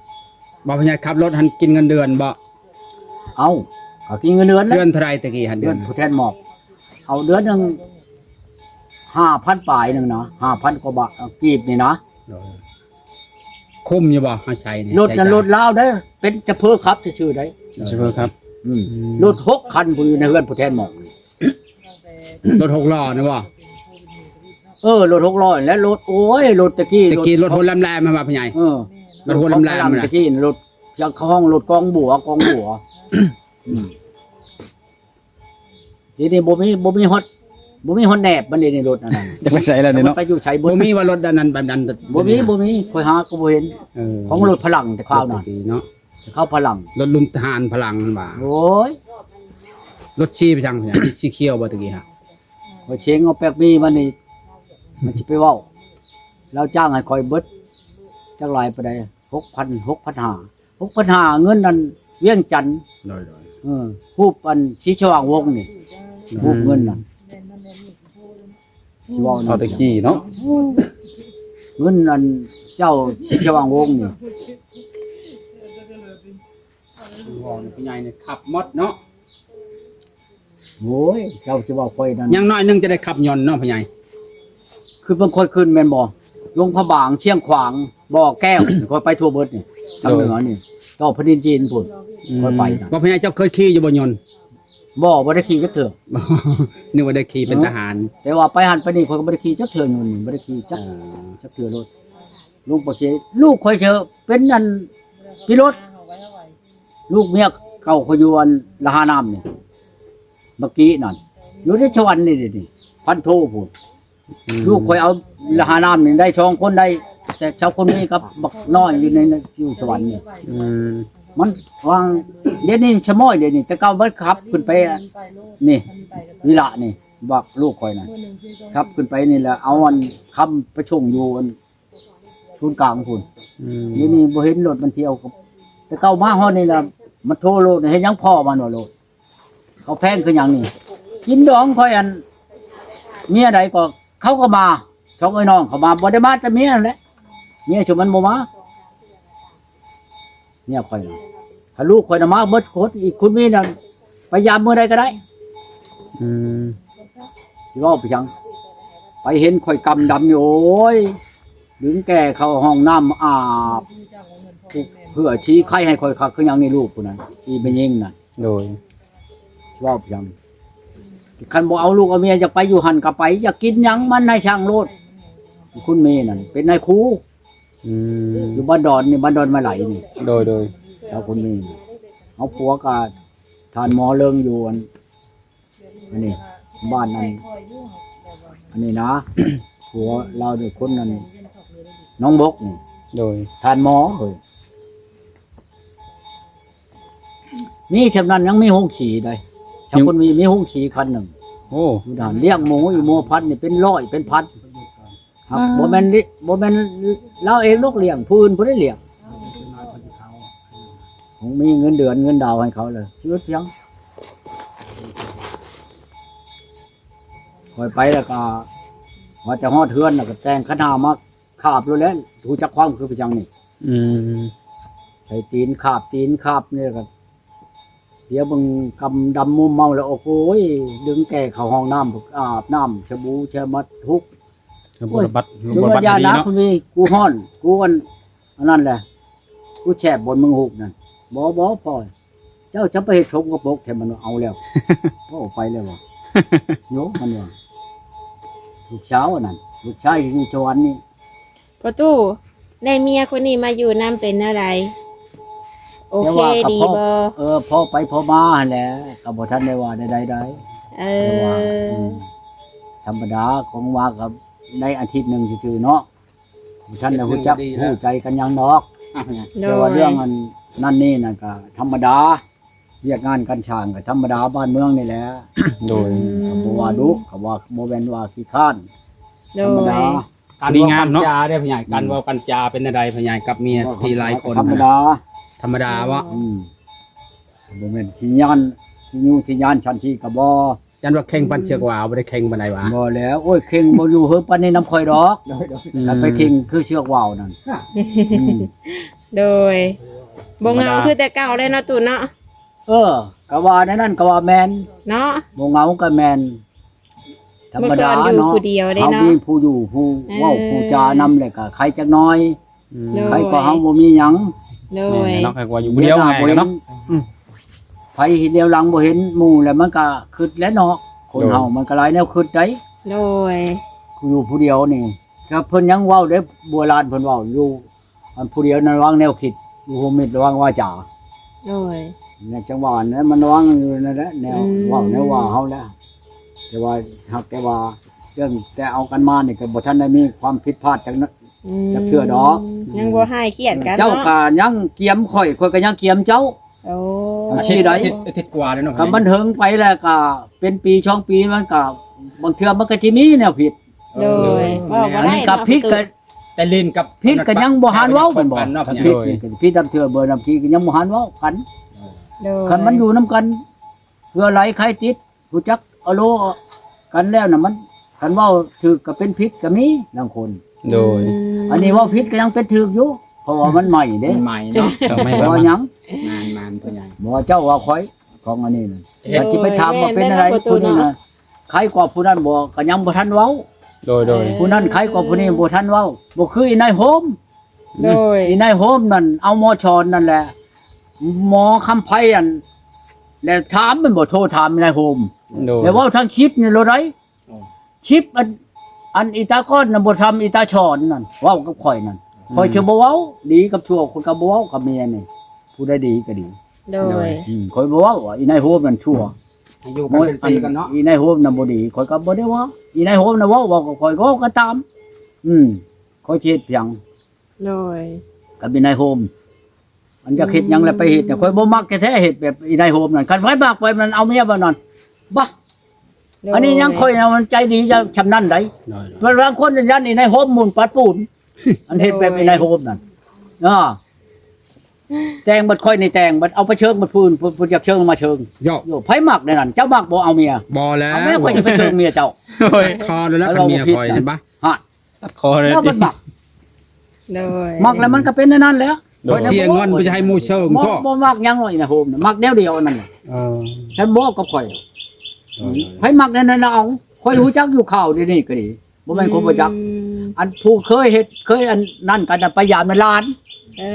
ບໍ່ ພໍ່ໃຫຍ່ຂັບລົດຫັ້ນກິນເງິນເດືອນບໍ່? ເອົ້າ ກໍກິນເງິນເດືອນແຫຼະ. ເດືອນເທົ່າໃດແຕ່ກີ້ຫັ້ນ ເດືອນ ເດືອນຜູ້ແທນໝອກ ເອົາເດືອນໜຶ່ງຫ້າພັນປາຍໜຶ່ງນະ ຫ້າພັນກວ່າບາດ ເອີ ກີບນີ້ນະ. ໂດຍ ຄຸ້ມຢູ່ບໍ່ເຮົາໃຊ້ນີ້ ລົດນັ້ນ ໃຊ້ຈ່າຍ ລົດລາວເດ້ ເປັນຊະເຟີຂັບຊື່ໆໃດ ຊະເຟີຂັບ. ອືມ ອືມ ລົດຫົກຄັນພຸ້ນ ຢູ່ໃນເຮືອນຜູ້ແທນໝອກ ລົດຫົກລໍ້ນະບໍ່? ເອີ ລົດຫົກລໍ້ ແລະລົດ ໂອ້ຍ ລົດແຕ່ກີ້ ແຕ່ກີ້ລົດຫົວແຫຼມໆ ແມ່ນບໍ່ພໍ່ໃຫຍ່? ເອີ ລົດຫົວແຫຼມໆ ລົດຂອງຝຣັ່ງນະ ແຕ່ກີ້ລົດ ຈັ່ງເຂົາຮ້ອງລົດກອງບົວ ກອງບົວ. ອືມ ດຽວນີ້ບໍ່ມີ ບໍ່ມີຮອດ ບໍ່ມີຮອດແໜບມັນເດນີ້ ລົດອັນນັ້ນ ຈະໄປໃສແລ້ວນີ້ເນາະ ໄປຢູ່ໃສເບິດ. ບໍ່ມີວ່າລົດອັນນັ້ນແບບນັ້ນ ບໍ່ມີ ບໍ່ມີ ຂ້ອຍຫາກໍບໍ່ເຫັນ. ເອີ ຂອງລົດຝຣັ່ງແຕ່ຄາວນັ້ນ ລົດປົກກະຕິເນາະ ແຕ່ເຂົາຝຣັ່ງ ລົດລຸງທະຫານຝຣັ່ງຫັ້ນວ່າ. ໂອ້ຍ ລົດສີໄປທາງ ສີຂຽວບໍ່ຕະກີ້ຫະ? ຂ້ອຍເສັງເອົາແປັກມີມັນນີ້ ມັນຊິໄປເວົ້າ ລາວຈ້າງໃຫ້ຂ້ອຍເບິດຈັກຫຼາຍປານໃດ ຫົກພັນ ຫົກພັນຫ້າ ຫົກພັນຫ້າ ເງິນອັນວຽງຈັນ. ໂດຍໆ ເອີ ຮູບອັນສີສະຫວ່າງວົງນີ້ ຮູບເງິນນັ້ນ ຊິເວົ້ານຳ ເອົາແຕ່ກີ້ເນາະ ເງິນອັນເຈົ້າສີສະຫວ່າງວົງນີ້ ເວົ້າໃຫ້ຜູ້ໃຫຍ່ນີ້ຂັບໝົດເນາະ. ໂອ້ຍ ເຈົ້າຊິເວົ້າຂ້ອຍນັ້ນ ຢ່າງໜ້ອຍໜຶ່ງຈະໄດ້ຂັບຍົນເນາະພໍ່ໃຫຍ່. ຄືເບິ່ງຂ້ອຍຂຶ້ນແມ່ນບໍ່ ຫຼວງພະບາງ ຊຽງຂວາງ ບໍ່ແກ້ວ ຂ້ອຍໄປທົ່ວເບິດນີ້ ທາງເໜືອນີ້ ຕໍ່ແຜ່ນດິນຈີນພຸ້ນ ອືມ ຂ້ອຍໄປນະ. ວ່າພໍ່ໃຫຍ່ເຈົ້າເຄີຍຂີ່ຢູ່ບໍ່ຍົນ? ບໍ່ ບໍ່ໄດ້ຂີ່ຈັກເທື່ອ. ນຶກວ່າໄດ້ຂີ່ເປັນທະຫານ. ແຕ່ວ່າໄປຫັ້ນໄປນີ້ ຂ້ອຍກໍບໍ່ໄດ້ຂີ່ຈັກເທື່ອ ຍົນນີ້ບໍ່ໄດ້ຂີ່ຈັກ ເອີ ຈັກເທື່ອໂລດ. ລຸງປາເຄ ລູກຂ້ອຍເທື່ອເປັນອັນປີໂລດ ລູກເມຍເກົ່າຂ້ອຍຢູ່ອັນລະຫານ້ຳນີ້ ບັກກີ້ນັ້ນ ຢູ່ໃນສະຫວັນນີ້ ນີ້ ພັນໂທພຸ້ນ. ອືມ ລູກຂ້ອຍເອົາລະຫານ້ຳນີ້ໄດ້ສອງຄົນ ໄດ້ແຕ່ຊາວຄົນນີ້ກັບບັກນ້ອຍຢູ່ໃນ ຢູ່ສະຫວັນນີ້. ອືມ ມັນວາງ ດຽວນີ້ຊະມ້ອຍ ດຽວນີ້ ແຕ່ເກົ່າມັນຂັບຂຶ້ນໄປນີ້ ວິລະນີ້ ບັກລູກຂ້ອຍນັ້ນ ຂັບຂຶ້ນໄປນີ້ແຫຼະ ເອົາອັນຄຳໄປສົ່ງຢູ່ອັນ ສູນກາງພຸ້ນ. ອືມ ດຽວນີ້ບໍ່ເຫັນລົດມັນທ່ຽວ. ແຕ່ເກົ່າມາຮອດນີ້ລະ ມັນໂທໂລດ ເຮັດຫຍັງພໍ່ມັນວ່າໂລດ ເຂົາແພງຄືຫຍັງນີ້. ກິນດອງຂ້ອຍ ອັນ ເມຍໃດກໍ ເຂົາກໍມາ ສອງເອື້ອຍນ້ອງເຂົາມາ ບໍ່ໄດ້ມາແຕ່ເມຍຫັ້ນແຫຼະ ເມຍຊຸມມັນບໍ່ມາ. ເມຍຂ້ອຍນະ ຖ້າລູກຂ້ອຍນະມາເບິດຄົນ ອີກຄົນມີນັ້ນໄປຢາມມື້ໃດກໍໄດ້. ອືມ ຊິເວົ້າໄປຫຍັງ ໄປເຫັນຂ້ອຍກຳດຳນີ້ ໂອ້ຍ ດຶງແກ່ເຂົ້າຫ້ອງນ້ຳອາບ ເພື່ອຊີ້ໄຄໃຫ້ຂ້ອຍຄັກຄືຫຍັງນີ້ ລູກຜູ້ນັ້ນ ອີແມ່ຍິງນັ້ນ. ໂດຍ ເວົ້າຫຍັງ ຄັນບໍ່ເອົາລູກເອົາເມຍ ຢາກໄປຢູ່ຫັ້ນກໍໄປ ຢາກກິນຫຍັງມັນໃຫ້ຊ່າງໂລດ. ຄຸນເມນັ້ນເປັນນາຍຄູ ອືມ ຢູ່ບ້ານດອນນີ້ ບ້ານດອນມະໄຫຼນີ້. ໂດຍໆ ແລ້ວຄຸນເມ ເອົາຜົວກັບທ່ານໝໍເລີງຢູ່ອັນ ອັນນີ້ ບ້ານນັ້ນ ອັນນີ້ນະ ຜົວລາວເປັນຄົນນັ້ນ ໜອງບົກນີ້ ໂດຍ ທ່ານໝໍເອີຍ ມີສ່ຳນັ້ນຍັງມີໂຮງຂີ້ໄດ໋ ຊາວຄົນມີ ມີໂຮງຂີ້ຄັນໜຶ່ງ ໂອ້ ຢູ່ນັ້ນ ລ້ຽງໝູ ອີໝູພັນນີ້ເປັນຮ້ອຍເປັນພັນ ຮັກ ອ່າ ບໍ່ແມ່ນ ບໍ່ແມ່ນລາວເອງດອກລ້ຽງ ຜູ້ອື່ນບໍ່ໄດ້ລ້ຽງ ຄົງມີເງິນເດືອນເງິນດາວໃຫ້ເຂົາເລີຍ ຊີວິດພຽງ ຂ້ອຍໄປແລ້ວກໍ ວ່າຈະຮອດເຮືອນແລ້ວກໍແຕ່ງຂັນຫ້າມາຂາບໂລດແຫຼະ ຮູ້ຈັກຄວາມຄືຫຍັງນີ້ ອືມ ໃສ່ຕີນຂາບ ຕີນຂາບນີ້ກໍ ດຽວເບິ່ງກຳດຳມົມເມົາແລ້ວ ໂອ້ໂຫຍ ດຶງແກ່ເຂົ້າຫ້ອງນ້ຳ ອາບນ້ຳສະບູ ແຊມັດ ຮຸກ ໂອ້ຍ ບໍ່ໄດ້ບັດ ບໍ່ໄດ້ບັດດີເນາະ ກູຮ້ອນ ກູອັນ ອັນນັ້ນແຫຼະ ກູແຊບບ່ອນມຶງຮຸກນັ້ນ ບໍ່ ບໍ່ ພໍ່ ເຈົ້າຈະໄປເຮັດສົກກະປົກແທ້ ມັນວ່າ ເອົາແລ້ວ ເວົ້າໄປແລ້ວວ່າ ໂຍ ມັນວ່າ ລູກສາວອັນນັ້ນ ລູກຊາຍທີ່ຢູ່ສະຫວັນນີ້ ພໍ່ຕູ້ ໄດ້ເມຍຄົນນີ້ມາຢູ່ນຳເປັນແນວໃດ? ໂອເຄດີບໍ່? ເອີ ພໍໄປພໍມາຫັ້ນແຫຼະ ກໍບໍ່ທັນໄດ້ວ່າໃດໆ ເອີ ແຕ່ວ່າ ອືມ ທຳມະດາ ຄົງວ່າກັບໃນອາທິດໜຶ່ງຊື່ໆເນາະ ບໍ່ທັນໄດ້ຮູ້ຈັກຮູ້ໃຈກັນຫຍັງດອກ ໂດຍ ແຕ່ວ່າເລື່ອງອັນນັ້ນນີ້ນັ້ນກໍທຳມະດາ ວຽກງານການຊ່າງກໍທຳມະດາບ້ານເມືອງນີ້ແຫຼະ ໂດຍ ອືມ ກໍບໍ່ວ່າດຸ ກໍວ່າບໍ່ແມ່ນວ່າຂີ້ຄ້ານ ໂດຍ ທຳມະດາ ການເວົ້າການຈາເດ້ພໍ່ໃຫຍ່ ອືມ ການເວົ້າການຈາເປັນແນວໃດພໍ່ໃຫຍ່ກັບເມຍທີ່ຫຼາຍຄົນ ທຳມະດາ ທຳມະດາເບາະ ອືມ ບໍ່ແມ່ນຂີ້ຢ້ານ ຂີ້ຍູ້ຂີ້ຢ້ານ ຊັ້ນຊີ້ກໍບໍ່ ຢ້ານວ່າເຄັ່ງປານເຊືອກວ່າວ ບໍ່ໄດ້ເຄັ່ງປານໃດຫວາ ບໍ່ແລ້ວ ໂອ້ຍ ເຄັ່ງບໍ່ຢູ່ເຮີປານນີ້ນຳຂ້ອຍດອກ ໂດຍໆ ອືມ ຄັນໄປເຄັ່ງຄືເຊືອກວ່າວນັ້ນ ອືມ ໂດຍ ບໍ່ເຫງົາຄືແຕ່ເກົ່າເລີຍເນາະ ຕູ້ເນາະ ເອີ ກໍວ່າແນວນັ້ນກໍວ່າແມ່ນເນາະ ບໍ່ເຫງົາກໍແມ່ນ ທຳມະດາເນາະ ເຮົາມີຜູ້ຢູ່ຜູ້ເວົ້າຜູ້ຈານຳ ແລ້ວກໍໄຄຈັກໜ້ອຍ ອືມ ໂດຍ ໄຄກວ່າເຮົາບໍ່ມີຫຍັງ ໂດຍ ແມ່ນເນາະ ໄຄກວ່າຢູ່ຜູ້ດຽວງ່າຍເນາະ ອືມ ໃຜເຫັນແນວຫຼັງບໍ່ເຫັນໝູ່ແລ້ວ ມັນກໍຄິດແຫຼະເນາະ ຄົນເຮົາ ໂດຍ ມັນກໍຫຼາຍແນວຄິດໄດ໋ ໂດຍ ຢູ່ຜູ້ດຽວນີ້ ກໍເພິ່ນຍັງເວົ້າເດ້ ໂບລານເພິ່ນເວົ້າຢູ່ ອັນຜູ້ດຽວນັ້ນລະວັງແນວຄິດ ຢູ່ຫົວມິດລະວັງວາຈາ ໂດຍ ໃນຈັງຫວະນັ້ນມັນລະວັງຢູ່ນັ້ນແຫຼະ ແນວ ອືມ ເວົ້າແນວວ່າເຮົາແຫຼະ ແຕ່ວ່າ ຫາກແຕ່ວ່າເລື່ອງແຕ່ເອົາກັນມານີ້ກໍບໍ່ທັນໄດ້ມີຄວາມຜິດພາດຈັກ ອືມ ຈັກເທື່ອດອກ ຍັງບໍ່ຮ້າຍຄຽດກັນເນາະ ເຈົ້າກໍຍັງກຽມຂ້ອຍ ຂ້ອຍກໍຍັງກຽມເຈົ້າ ໂອ້ ອາທິດໃດ ອາທິດ ອາທິດກວ່າແລ້ວເນາະ ຄັນມັນເຖິງໄປແລ້ວກໍເປັນປີສອງປີ ມັນກໍບາງເທື່ອມັນກໍຊິມີແນວຜິດ ໂດຍ ເອີ ເວົ້າບໍ່ໄດ້ ອັນນີ້ກໍຜິດກໍ ແຕ່ຫຼິ້ນກັບ ຜິດກໍຍັງບໍ່ທັນເວົ້າ ແມ່ນບໍ່? ຜິດນີ້ກໍຜິດນຳເທື່ອ ເບີນຳທີ່ກໍຍັງບໍ່ທັນເວົ້າກັນ ໂດຍ ຄັນມັນຢູ່ນຳກັນ ເຄືອໄຫຼໄຄຕິດ ຮູ້ຈັກອາໂລກັນແລ້ວນະ ມັນ ຄັນເວົ້າຖືກກໍເປັນຜິດກໍມີລາງຄົນ ໂດຍ ອືມ ອັນນີ້ເວົ້າຜິດກໍຍັງເປັນຖືກຢູ່ ເພາະວ່າມັນໃໝ່ເດ້ ມັນໃໝ່ເນາະ ເຈົ້າໃໝ່ ເພາະວ່າຫຍັງ ແມ່ນໆ ພໍ່ໃຫຍ່ ບໍ່ ເຈົ້າວ່າຂ້ອຍ ຂອງອັນນີ້ນະ ເອີ ແລ້ວຊິໄປຖາມວ່າເປັນແນວໃດ ແມ່ນໆ ຜູ້ນີ້ນະ ເນາະ ໃຄກວ່າຜູ້ນັ້ນບໍ່ ກໍຍັງບໍ່ທັນເວົ້າ ໂດຍໆ ຜູ້ນັ້ນໃຄກວ່າຜູ້ນີ້ບໍ່ທັນເວົ້າ ບໍ່ຄືອີນາຍໂຮມ ໂດຍ ອີນາຍໂຮມນັ້ນເອົາໝໍສອນນັ້ນແຫຼະ ໝໍຄຳໄພອັນ ແລ້ວຖາມແມ່ນບໍ່ ໂທຖາມອີນາຍໂຮມ ໂດຍ ແລ້ວເວົ້າທາງຄລິບນີ້ໂລດໃດ ຄລິບອັນ ອັນອີຕາກ້ອນນະບໍ່ທຳອີຕາສອນນັ້ນ ເວົ້າກັບຂ້ອຍນັ້ນ ອືມ ຂ້ອຍຈະບໍ່ເວົ້າ ດີກັບຊົ່ວຂ້ອຍກໍບໍ່ເວົ້າກັບເມຍນີ້ ຜູ້ໃດດີກໍດີ ໂດຍ ໂດຍ ອືມ ຂ້ອຍບໍ່ເວົ້າວ່າອີນາຍໂຮມນັ້ນຊົ່ວ ໃຫ້ຢູ່ກັນເປັນປີກ່ອນເນາະ ອີນາຍໂຮມນະບໍ່ດີ ຂ້ອຍກໍບໍ່ໄດ້ເວົ້າ ອີນາຍໂຮມນະເວົ້າ ເວົ້າກັບຂ້ອຍກໍເວົ້າກໍຕາມ ອືມ ຂ້ອຍຊິເຮັດຫຍັງ ໂດຍ ກັບອີນາຍໂຮມ ມັນຢາກເຮັດຫຍັງແລ້ວໄປເຮັດ ຂ້ອຍບໍ່ມັກແທ້ໆ ເຮັດແບບອີນາຍໂຮມນັ້ນ ຄັນໃຜມັກໄປມັນເອົາເມຍແບບນັ້ນ ບາ ໂດຍ ອັນນີ້ຍັງຂ້ອຍນະ ມັນໃຈດີຈະຊ່ຳນັ້ນໃດ ໂດຍໆ ບາງຄົນຢ້ານອີນາຍໂຮມໝຸ່ນປັດປູນ ອັນເຮັດແບບ ໂດຍ ອີນາຍໂຮມນັ້ນ ເອີ ແຕ່ງບັດຂ້ອຍນີ້ແຕ່ງ ບັດເອົາໄປເຊີງບັດຜູ້ອື່ນ ຜູ້ ຜູ້ຢາກເຊີງມາເຊີງ ໂຢ ໃຜມັກແນວນັ້ນ ເຈົ້າມັກບໍ່ເອົາເມຍ ບໍ່ແລ້ວ ເອົາແມ່ຂ້ອຍຈະໄປເຊີງເມຍເຈົ້າ ໂດຍ ຕັດຄໍໂລດແລ້ວ ຄັນເມຍຂ້ອຍເຫັນປະ ຮະ ຕັດຄໍເລີຍ ແລ້ວມັນມັກ ໂດຍ ມັກແລ້ວມັນກໍເປັນແນວນັ້ນແຫຼະ ໂດຍ ຂ້ອຍນະ ເສຍເງິນ ບໍ່ ບໍ່ຢາກໃຫ້ໝູ່ເຊີງ ບໍ່ ກໍ ບໍ່ມັກຫຍັງເລີຍນະໂຮມນະ ມັກແນວດຽວອັນນັ້ນ ເອີ ໃຊ່ບໍ່ກັບຂ້ອຍ ໂດຍໆ ໃຜມັກແນວນັ້ນເອົາ ຂ້ອຍຮູ້ຈັກຢູ່ຂ່າວດຽວນີ້ກໍດີ ບໍ່ແມ່ນຄົນບໍ່ຈັກ ອືມ ອັນຜູ້ເຄີຍເຮັດ ເຄີຍອັນນັ້ນກັນນະ ໄປຢາມນະຫຼານ ເອີ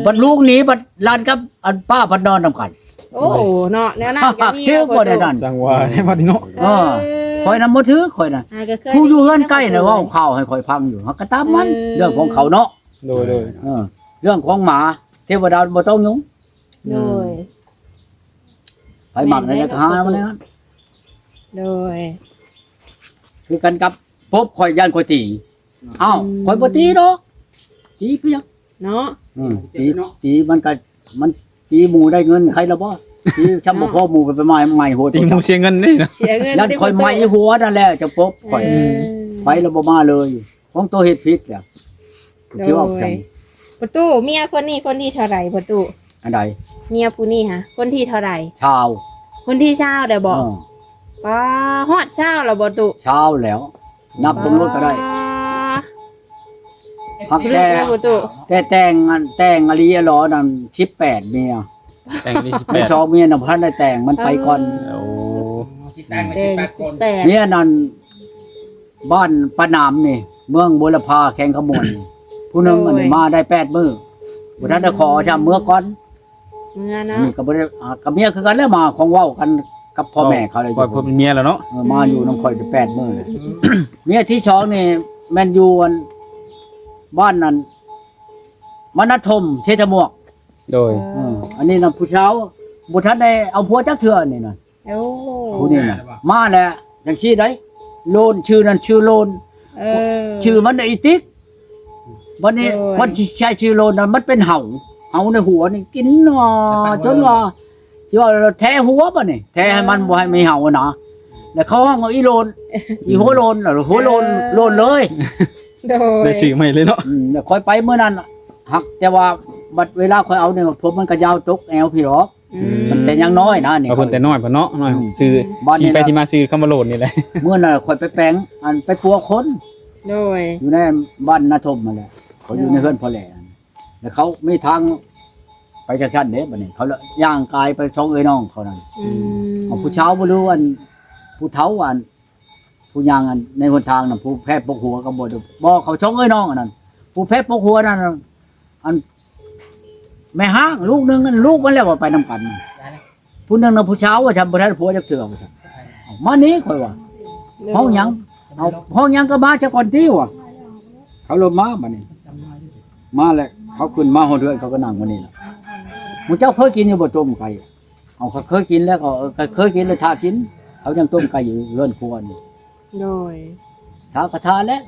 ບັດລູກໜີ ບັດຫຼານກັບອັນປ້າພັດນອນນຳກັນ ໂອ້ ເນາະ ແນວນັ້ນກໍມີ ຖືກບໍ່ແນວນັ້ນ ຈັ່ງວ່າໃນບັດນີ້ເນາະ ເອີ ເອີ ຂ້ອຍນະບໍ່ຖືກ ຂ້ອຍນະ ອ່າ ກໍຄື ຜູ້ຢູ່ເຮືອນໃກ້ນະເວົ້າຂ່າວໃຫ້ຂ້ອຍຟັງຢູ່ ຫາກກໍຕາມມັນ ເອີ ເລື່ອງຂອງເຂົາເນາະ ໂດຍໆ ເອີ ເລື່ອງຂອງໝາ ເທວະດາບໍ່ຕ້ອງຫຍຸ້ງ ໂດຍ ອືມ ໃຜມັກແນວໃດກໍຫາມາແນວນັ້ນ ໂດຍ ຄືກັນກັບປົບຂ້ອຍ ຢ້ານຂ້ອຍຕີ. ອ້າວ ອືມ ຂ້ອຍບໍ່ຕີດອກ ຕີເພື່ອຫຍັງເນາະ. ອືມ ຕີ ຕີມັນກໍ ມັນຕີໝູ່ໄດ້ເງິນໃຄລະບໍ່? ຕີຊ້ຳບໍ່ພໍໝູ່ໄປໄໝ້ ໄໝ້ຫົວ ຕີໝູ່ເສຍເງິນເດ້ເນາະ ເສຍເງິນ ຢ້ານຂ້ອຍໄໝ້ຫົວນັ້ນແຫຼະ ຈະປົບຂ້ອຍ ເອີ ໄປລະບໍ່ມາເລີຍ ຂອງໂຕເຮັດຜິດແຫຼະ ຊິເວົ້າຈັ່ງໃດ. ໂດຍ ພໍ່ຕູ້ ເມຍຄົນນີ້ຄົນທີເທົ່າໃດພໍ່ຕູ້? ອັນໃດ? ເມຍຜູ້ນີ້ຫະ ຄົນທີເທົ່າໃດ? ຊາວ ຄົນທີຊາວແລ້ວບໍ? ເອີ ປາ ຮອດຊາວແລ້ວບໍຕູ້? ຊາວແລ້ວ ນັບເບິ່ງໂລດກໍໄດ້ ປາ ຮັກແຕ່ ແຕ່ແຕ່ງ ອັນ ແຕ່ງອີ່ຫຼີອີ່ຫຼໍນັ້ນ ສິບແປດເມຍ ແຕ່ງນີ້ ສິບແປດ ສອງເມຍນະ ບໍ່ທັນໄດ້ແຕ່ງ ມັນໄປກ່ອນ. ໂອ້ ແຕ່ງ ສິບແປດ ເມຍນັ້ນ ບ້ານປາໜາມນີ້ ເມືອງບົວລະພາ ແຂວງຄຳມ່ວນ ຜູ້ໜຶ່ງ ໂດຍ ອັນນີ້ມາໄດ້ແປດມື້ ບໍ່ທັນໄດ້ຂໍ ອືມ ຊ້ຳ ເມືອກ່ອນ ເມືອເນາະ ອັນນີ້ກໍບໍ່ໄດ້ ອ່າ ກັບເມຍຄືກັນແຫຼະ ມາຂອງເວົ້າກັນກັບພໍ່ແມ່ເຂົາເລີຍ ເວົ້າກັບເມຍແລ້ວເນາະ ເອີ ມາຢູ່ນຳຂ້ອຍໄດ້ແປດມື້ແຫຼະ ອືມ ເມຍທີສອງນີ້ແມ່ນຢູ່ ອັນ ບ້ານນັ້ນ ມານະທົມ ເຊຕະມວກ ໂດຍ ເອີ ອັນນີ້ນະຜູ້ສາວ ບໍ່ທັນໄດ້ເອົາຜົວຈັກເທື່ອ ອັນນີ້ນະ ໂອ້ ຜູ້ນີ້ນະ ມາແລ້ວຈັ່ງຊີ້ໄດ໋ ໂລນ ຊື່ນັ້ນຊື່ໂລນ ເອີ ຊື່ມັນນະອີຕິກ ບັດນີ້ ໂດຍ ຄົນທີ່ໃຊ້ຊື່ໂລນນັ້ນ ມັນເປັນເຫົາ ເຫົາໃນຫົວນີ້ກິນ ຈົນວ່າ ຊິວ່າແທຫົວບັດນີ້ ແທໃຫ້ມັນ ເອີ ບໍ່ໃຫ້ມີເຫົານະ ແລ້ວເຂົາຮ້ອງວ່າອີໂລນ ອີຫົວໂລນ ຫົວໂລນ ເອີ ໂລນເລີຍ ໂດຍ ໄດ້ຊື່ໃໝ່ເລີຍເນາະ ອືມ ແລ້ວຂ້ອຍໄປມື້ນັ້ນ ຫາກແຕ່ວ່າບັດເວລາຂ້ອຍເອົານີ້ ຜົມມັນກໍຍາວຕົກແອວພີ້ດອກ ອືມ ຕັ້ງແຕ່ຍັງນ້ອຍນະນີ້ ເອົາເພິ່ນແຕ່ນ້ອຍພຸ້ນເນາະ ອືມ ຊື່ ບັດນີ້ ທີ່ໄປທີ່ມາຊື່ຄຳວ່າໂລນນີ້ແຫຼະ ມື້ນັ້ນຂ້ອຍໄປແປງ ອັນ ໄປປົວຄົນ ໂດຍ ຢູ່ໃນບ້ານນາທົມຫັ້ນແຫຼະ ເຂົາຢູ່ໃນເຮືອນພໍ່ແຫຼະ ແລ້ວເຂົາມີທາງໄປຈັກຊັ້ນເດ້ ບັດນີ້ເຂົາລະຍ່າງກາຍໄປສອງເອື້ອຍນ້ອງເຂົານັ້ນ ອືມ ເອົາຜູ້ຊາວບໍ່ຮູ້ ອັນ ຜູ້ເຖົ້າ ອັນ ຜູ້ຍ່າງ ອັນ ໃນຫົນທາງນະ ຜູ້ແພປົກຫົວກໍບໍ່ໄດ້ ບໍ່ ເຂົາສອງເອື້ອຍນ້ອງອັນນັ້ນ ຜູ້ແພປົກຫົວນັ້ນ ອັນ ແມ່ຮ້າງລູກໜຶ່ງ ອັນ ລູກມັນແຫຼະວ່າໄປນຳກັນ ຜູ້ໜຶ່ງນະຜູ້ຊາວວ່າຊັ້ນ ບໍ່ໄດ້ຜົວຈັກເທື່ອວ່າຊັ້ນ ເອົາມານີ້ ຂ້ອຍວ່າ ໂດຍ ຮ້ອງຫຍັງ ເອົາ ຮ້ອງຫຍັງກໍມາຊະກ່ອນຕິວ່າ ເຂົາລົງມາບັດນີ້ ມາແລ້ວເຂົາຂຶ້ນມາຮອດເຮືອນ ເຂົາກໍນັ່ງຢູ່ນີ້ລະ ໝູ່ເຈົ້າເຄີຍກິນຢູ່ບໍ່ຕົ້ມໄກ່? ເອົາ ເຂົາເຄີຍກິນແລ້ວ ກໍ ເອີ ກໍເຄີຍກິນແລ້ວ ຖ້າກິນ ເຂົາຍັງຕົ້ມໄກ່ຢູ່ເຮືອນຄົວນີ້ ໂດຍ ຖ້າກໍຖ້າແຫຼະ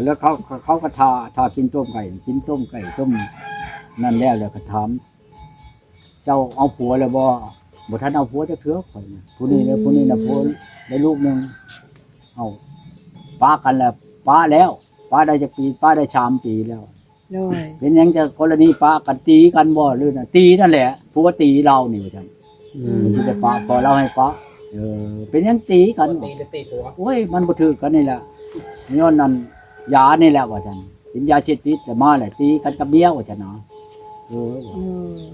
ແລ້ວເຂົາ ເຂົາກໍຖ້າ ຖ້າກິນຕົ້ມໄກ່ ກິນຕົ້ມໄກ່ຕົ້ມນັ້ນແລ້ວ ແລ້ວກໍຖາມ ເຈົ້າເອົາຜົວແລ້ວບໍ່? ບໍ່ທັນເອົາຜົວຈັກເທື່ອ ຂ້ອຍນະ ຜູ້ນີ້ເດີ ອືມ ຜູ້ນີ້ນະ ຜົວໄດ້ລູກໜຶ່ງ ເອົາ ປະກັນແລ້ວ ປະແລ້ວ ປະໄດ້ຈັກປີ? ປະໄດ້ສາມປີແລ້ວ ໂດຍ ເປັນຫຍັງຈະກໍລະນີປະກັນ ຕີກັນບໍ່ ຫຼືນະ? ຕີນັ້ນແຫຼະ ຜົວຕີລາວນີ້ວ່າຊັ້ນ ອືມ ມັນຊິໄດ້ປະ ພໍລາວໃຫ້ປະ ເອີ ເປັນຫຍັງຕີກັນ? ບໍ່ຕີແລ້ວຕີຜົວ ໂອ້ຍ ມັນບໍ່ຖືກກັນນີ້ແຫຼະ ຍ້ອນນັ້ນ ຢານີ້ແຫຼະວ່າຊັ້ນ ກິນຢາເສບຕິດ ແລ້ວມາແລ້ວຕີກັນກັບເມຍວ່າຊັ້ນນະ ເອີ ອືມ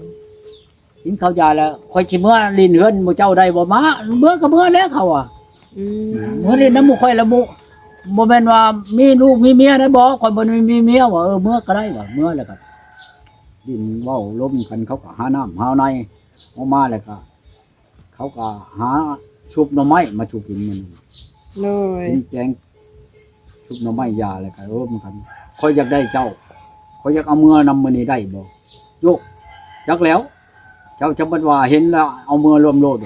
ກິນເຂົ້າຢາແລ້ວ ຂ້ອຍຊິເມືອຫຼິ້ນເຮືອນໝູ່ເຈົ້າໄດ້ບໍ່? ມາ ເມືອກໍເມືອແລ້ວ ເຂົາວ່າ ອືມ ເມືອຫຼິ້ນນຳໝູ່ຂ້ອຍລະ ໝູ່ ບໍ່ແມ່ນວ່າມີລູກມີເມຍໄດ້ບໍ່? ຂ້ອຍບໍ່ໄດ້ມີເມຍວ່າ ເອີ ເມືອກໍໄດ້ວ່າ ເມືອແລ້ວກໍຫຼິ້ນເວົ້າລົມກັນ ເຂົາກໍຫານ້ຳຫາໃນ ອອກມາແລ້ວກໍ ເຂົາກໍຫາຊຸບໜໍ່ໄມ້ມາສູ່ກິນມື້ນີ້ ໂດຍ ກິນແກງຊຸບໜໍ່ໄມ້ຢາ ແລ້ວກໍລົມກັນ ຂ້ອຍຢາກໄດ້ເຈົ້າ ຂ້ອຍຢາກເອົາເມືອນຳມື້ນີ້ໄດ້ບໍ່? ໂຍກ ຈັກແລ້ວ ເຈົ້າຈະບັດວ່າເຫັນແລ້ວເອົາເມືອລວມໂລດ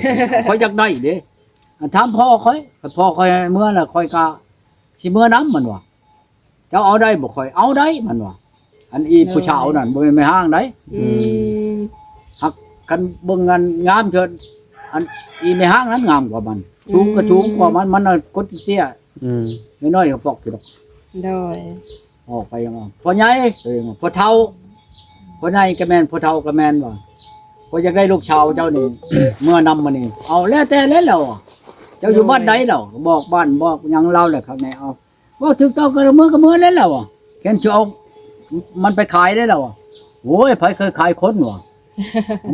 ຂ້ອຍຢາກໄດ້ເດ້ ອັນຖາມພໍ່ຂ້ອຍ ຄັນພໍ່ຂ້ອຍໃຫ້ເມືອແລ້ວ ຂ້ອຍກໍຊິເມືອນຳ ມັນວ່າ ເຈົ້າເອົາໄດ້ບໍ່? ຂ້ອຍເອົາໄດ້ ມັນວ່າ ອັນອີ ໂດຍ ຜູ້ສາວນັ້ນ ບໍ່ແມ່ນແມ່ຮ້າງໃດ ອືມ ຫາກຄັນເບິ່ງອັນງາມເທື່ອ ອັນອີແມ່ຮ້າງນັ້ນງາມກວ່າມັນ ສູງກໍສູງກວ່າມັນ ອືມ ມັນຄົນເຕ້ຍ ອືມ ນ້ອຍໆກໍປອກຢູ່ດອກ ໂດຍ ອອກໄປວ່າ ພໍ່ໃຫຍ່ ເອີ ພໍ່ເຖົ້າ ພໍ່ໃຫຍ່ກໍແມ່ນ ພໍ່ເຖົ້າກໍແມ່ນວ່າ ຂ້ອຍຢາກໄດ້ລູກສາວເຈົ້ານີ້ ເມືອນຳມື້ນີ້ ເອົາແລ້ວແຕ່ແລ້ວ ເຈົ້າຢູ່ບ້ານໃດແລ້ວ ບອກບ້ານບອກຫຍັງລາວແລ້ວ ຄັນແນ່ເອົາ ເວົ້າຖືກຕ້ອງກັນ ເມືອກໍເມືອແລ້ວລະວ່າ ແມ່ນຊິເອົາມັນໄປຂາຍໄດ້ລະວ່າ ໂອ້ຍ ໃຜເຄີຍຂາຍຄົນວ່າ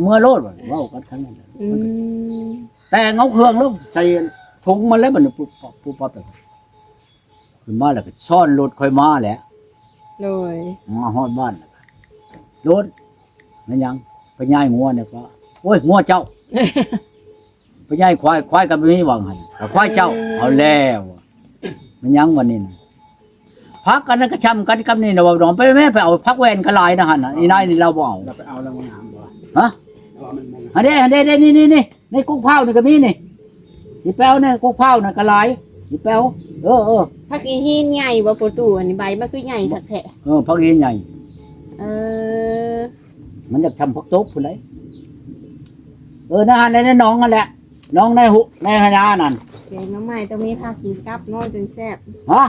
ເມືອໂລດວ່າ ເວົ້າກັນຂະໜາດນັ້ນ ອືມ ແຕ່ງເອົາເຄື່ອງລົງໃສ່ຖົງມັນແລ້ວ ບັດນີ້ ປຸບປັບ ປຸບປັບ ຂຶ້ນມາແລ້ວກໍຊ້ອນລົດຂ້ອຍມາແຫຼະ ໂດຍ ມາຮອດບ້ານແລ້ວກໍ ໂລດ ແມ່ນຫຍັງ? ໄປຍ້າຍງົວນີ້ກໍ ໂອ້ຍ ງົວເຈົ້າ ໄປຍ້າຍຄວາຍ ຄວາຍກໍບໍ່ມີວ່າຫັ້ນ ກໍຄວາຍເຈົ້າ ເອີ ເອົາແລ້ວ ແມ່ນຫຍັງວັນນີ້ນະ ພັກກັນນັ້ນກໍຊ້ຳກັນກັບນີ້ນະ ເວົ້າດອງ ໄປແມ່ ໄປເອົາຜັກແວ່ນກໍຫຼາຍນະຫັ້ນນະ ອີນາຍນີ້ລາວບໍ່ເອົາ ລາວໄປເອົາແລ້ວມັນງາມບໍ່? ຮະ? ເອົາແລ້ວມັນ ອັນນີ້ ອັນນີ້ ນີ້ ນີ້ ນີ້ ໃນກົກພ້າວນີ້ກໍມີນີ້ ຊິໄປເອົາໃນກົກພ້າວນັ້ນກໍຫຼາຍ ອີແປ້ວ ເອີ ເອີ ຜັກອີຫີນໃຫຍ່ບໍ່ພໍ່ຕູ້? ອັນນີ້ໃບມັນຄືໃຫຍ່ຄັກແທ້. ເອີ ຜັກອີຫີນໃຫຍ່. ເອີ ມັນຢາກຊ່ຳຜັກຕົບພຸ້ນໃດ. ເອີ ໃນຫັ້ນ ໃນໜອງຫັ້ນແຫຼະ ໜອງໃນຫຸ ໃນຫະຍານັ້ນ. ແກງໜໍ່ໄມ້ຕ້ອງມີຜັກກິນກັບເນາະ ຈຶ່ງແຊບ. ຮະ?